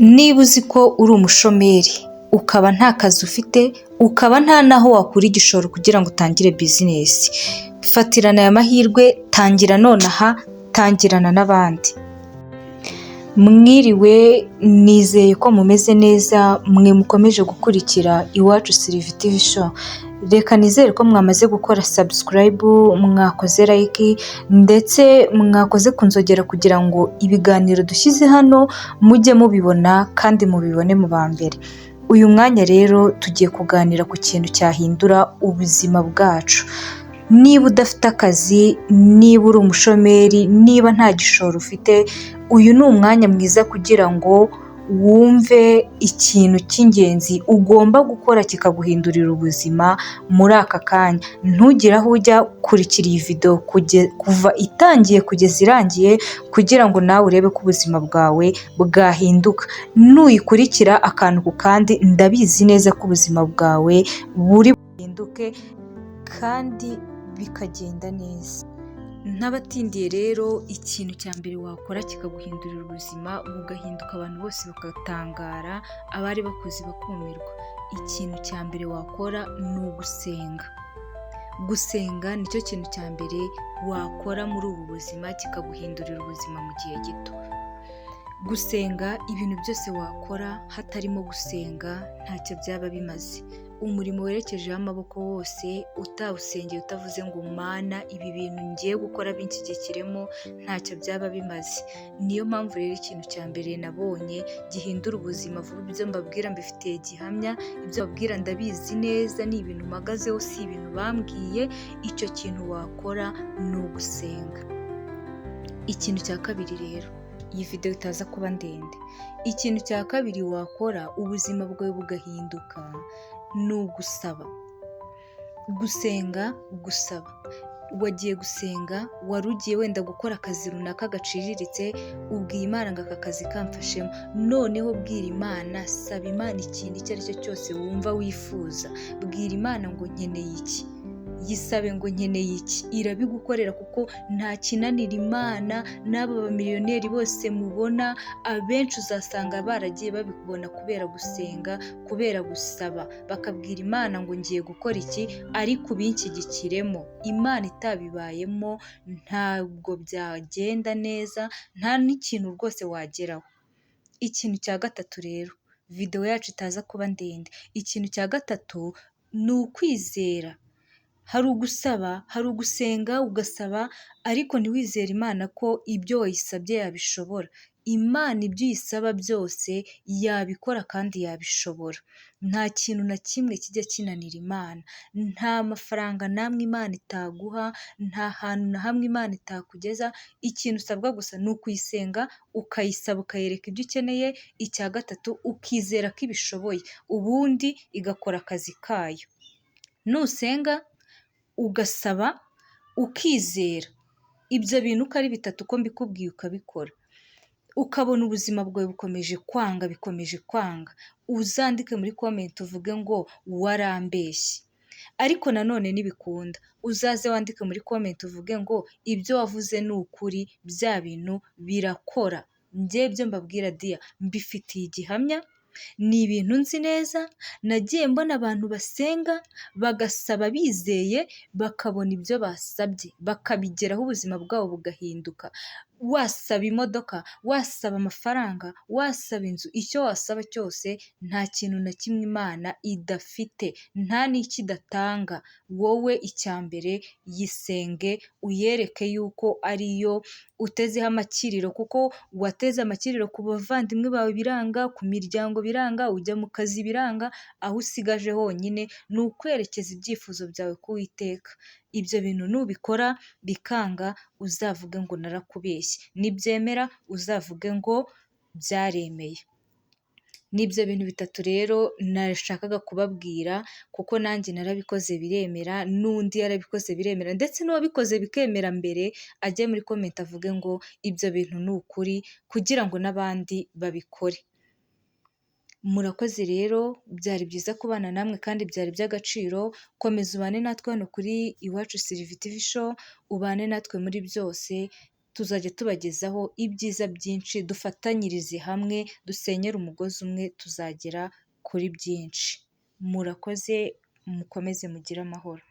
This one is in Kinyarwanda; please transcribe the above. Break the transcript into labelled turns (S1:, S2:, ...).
S1: Niba uzi ko uri umushomeri, ukaba nta kazi ufite, ukaba nta n'aho wakura igishoro kugira ngo utangire business, fatirana aya mahirwe, tangira nonaha, tangirana n'abandi. Mwiriwe, nizeye ko mumeze neza, mwe mukomeje gukurikira Iwacu Sylvie TV Show. Reka nizere ko mwamaze gukora subscribe, mwakoze like ndetse mwakoze ku nzogera kugira ngo ibiganiro dushyize hano mujye mubibona kandi mubibone mu ba mbere. Uyu mwanya rero tugiye kuganira ku kintu cyahindura ubuzima bwacu. Niba udafite akazi, niba uri umushomeri, niba nta gishoro ufite, uyu ni umwanya mwiza kugira ngo wumve ikintu cy'ingenzi ugomba gukora kikaguhindurira ubuzima muri aka kanya. Ntugire aho ujya, kurikira iyi video kuva itangiye kugeza irangiye kugira ngo nawe urebe ko ubuzima bwawe bwahinduka. Nuyikurikira akantu ku kandi, ndabizi neza ko ubuzima bwawe buri buhinduke kandi bikagenda neza. Ntabatindiye rero, ikintu cya mbere wakora kikaguhindurira ubuzima bugahinduka, abantu bose bagatangara, abari bakuzi bakumirwa. Ikintu cya mbere wakora ni ugusenga. Gusenga nicyo kintu cya mbere wakora muri ubu buzima kikaguhindurira ubuzima mu gihe gito. Gusenga, ibintu byose wakora hatarimo gusenga ntacyo byaba bimaze. Umurimo werekejeho amaboko wose utawusengeye, utavuze ngo "Mana, ibi bintu ngiye gukora binshyigikiremo", ntacyo byaba bimaze. Niyo mpamvu rero ikintu cya mbere nabonye gihindura ubuzima vuba, ibyo mbabwira mbifitiye gihamya, ibyo mbabwira ndabizi neza, ni ibintu mpagazeho, si ibintu bambwiye, icyo kintu wakora ni ugusenga. Ikintu cya kabiri rero, iyi videwo itaza kuba ndende, ikintu cya kabiri wakora ubuzima bwawe bugahinduka ni ugusaba. Gusenga, gusaba. Wagiye gusenga, wari ugiye wenda gukora akazi runaka gaciriritse, ubwiye Imana ngo "Aka kazi kamfashemo". Noneho bwira Imana, saba Imana ikintu icyo ari cyo cyose wumva wifuza. Bwira Imana ngo "Nkeneye iki", yisabe ngo "Nkeneye iki", irabigukorera kuko nta kinanira Imana. N'aba bamiliyoneri bose mubona, abenshi uzasanga baragiye babibona kubera gusenga, kubera gusaba, bakabwira Imana ngo "Ngiye gukora iki ariko ubinshyigikiremo". Imana itabibayemo ntabwo byagenda neza, nta n'ikintu rwose wageraho. Ikintu cya gatatu rero, videwo yacu itaza kuba ndende, ikintu cya gatatu ni ukwizera. Hari ugusaba, hari ugusenga ugasaba ariko ntiwizere Imana ko ibyo wayisabye yabishobora. Imana ibyo uyisaba byose yabikora kandi yabishobora. Nta kintu na kimwe kijya kinanira Imana. Nta mafaranga n'amwe Imana itaguha, nta hantu na hamwe Imana itakugeza, ikintu usabwa gusa ni ukuyisenga, ukayisaba, ukayereka ibyo ukeneye, icya gatatu ukizera ko ibishoboye, ubundi igakora akazi kayo. Nusenga, ugasaba, ukizera, ibyo bintu uko ari bitatu uko mbikubwiye ukabikora, ukabona ubuzima bwawe bukomeje kwanga, bikomeje kwanga, uzandike muri comment uvuge ngo "Warambeshye". Ariko nanone nibikunda, uzaze wandike muri comment uvuge ngo "Ibyo wavuze ni ukuri, bya bintu birakora". Njye ibyo mbabwira dear mbifitiye igihamya, ni ibintu nzi neza, nagiye mbona abantu basenga bagasaba bizeye, bakabona ibyo basabye, bakabigeraho, ubuzima bwabo bugahinduka. Wasaba imodoka, wasaba amafaranga, wasaba inzu, icyo wasaba cyose nta kintu na kimwe Imana idafite, nta n'icyo idatanga. Wowe icya mbere yisenge, uyereke yuko ariyo utezeho amakiriro, kuko wateze amakiriro ku bavandimwe bawe biranga, ku miryango biranga, ujya mu kazi biranga, aho usigaje honyine ni ukwerekeza ibyifuzo byawe ku Uwiteka. Ibyo bintu nubikora bikanga uzavuge ngo "Narakubeshye", nibyemera uzavuge ngo "Byaremeye". Ni ibyo bintu bitatu rero nashakaga kubabwira kuko nanjye narabikoze biremera, n'undi yarabikoze biremera, ndetse n'uwabikoze bikemera mbere ajye muri comment avuge ngo "Ibyo bintu ni ukuri", kugira ngo n'abandi babikore. Murakoze rero, byari byiza kubana namwe kandi byari iby'agaciro, komeza ubane natwe hano kuri Iwacu Sylvie TV Show, ubane natwe muri byose. Tuzajya tubagezaho ibyiza byinshi, dufatanyirize hamwe, dusenyere umugozi umwe, tuzagera kuri byinshi. Murakoze, mukomeze mugire amahoro.